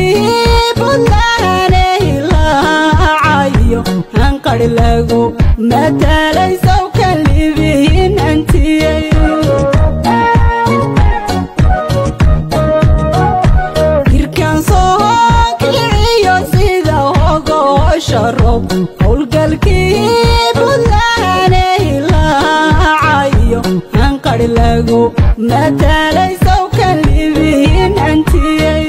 Howlgalkii Puntland ilaacayo hanqadh lagu matalay sawkan libiin antiyey. Hirkan soo kiciyo sida hogoosha roob, howlgalkii Puntland ilaacayo hanqadh lagu matalay sawkan libiin antiyey.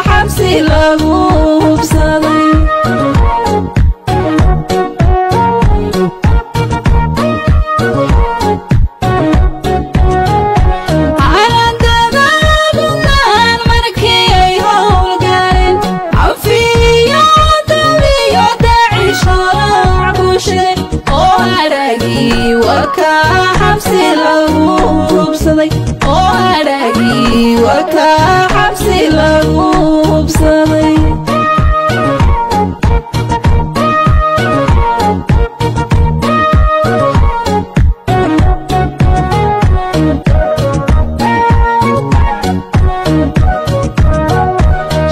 Xabsi lagu hubsaday. Calandada Puntland markii ay howlgaleen, cafiyo dabiyo daacish holac ku shiday, oo hadhaagii wakaa xabsi lagu hubsaday, oo hadhaagii wakaa xabsi lagu hubsaday.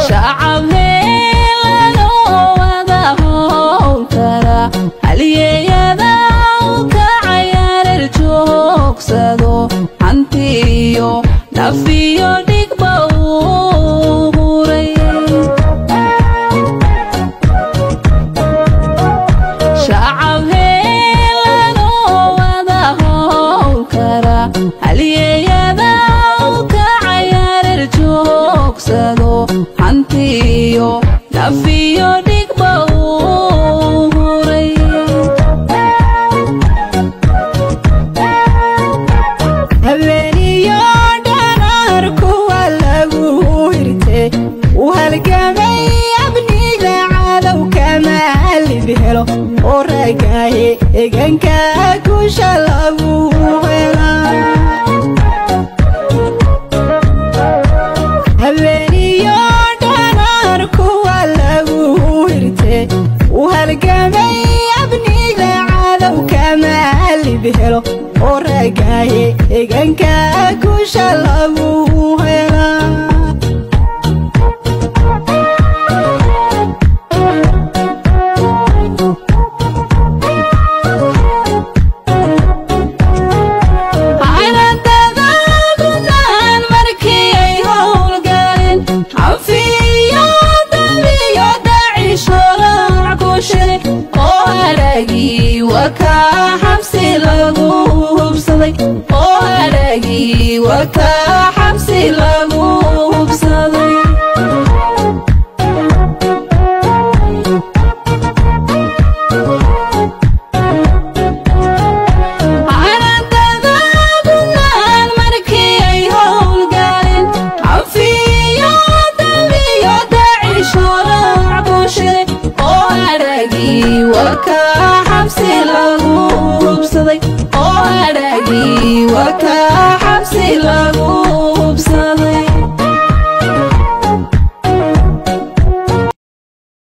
Shacab heelanoo wada howl kara, halyeeyada u kacayaarar joogsado, hanti iyo nafiyo dhigba uu huray. Shacab heelanoo wada howl kara, halyeeyada u kacayaarar joogsado, hanti iyo nafiyo dhigba uu huray. Habeeniyo dhanaar kuwa lagu hirte u halgamay abniga cadow kama halib helo, oo ragaaye eganka guusha lagu hela. Habeeniyo dhanaar kuwa lagu hirte u halgamay abniga cadow kama halib helo, oo ragaaye eganka guusha lagu hela. Calandada Puntland markii ay howlgaleen, cafiyo dabiyo daacish holac ku shiday, oo hadhaagii wakaa xabsi lagu hubsaday, oo hadhaagii wakaa xabsi lagu hubsaday. Calandada Puntland markii ay howlgaleen, cafiyo dabiyo daacish holac ku shiday, oo hadhaagii wakaa xabsi lagu hubsaday, oo hadhaagii wakaa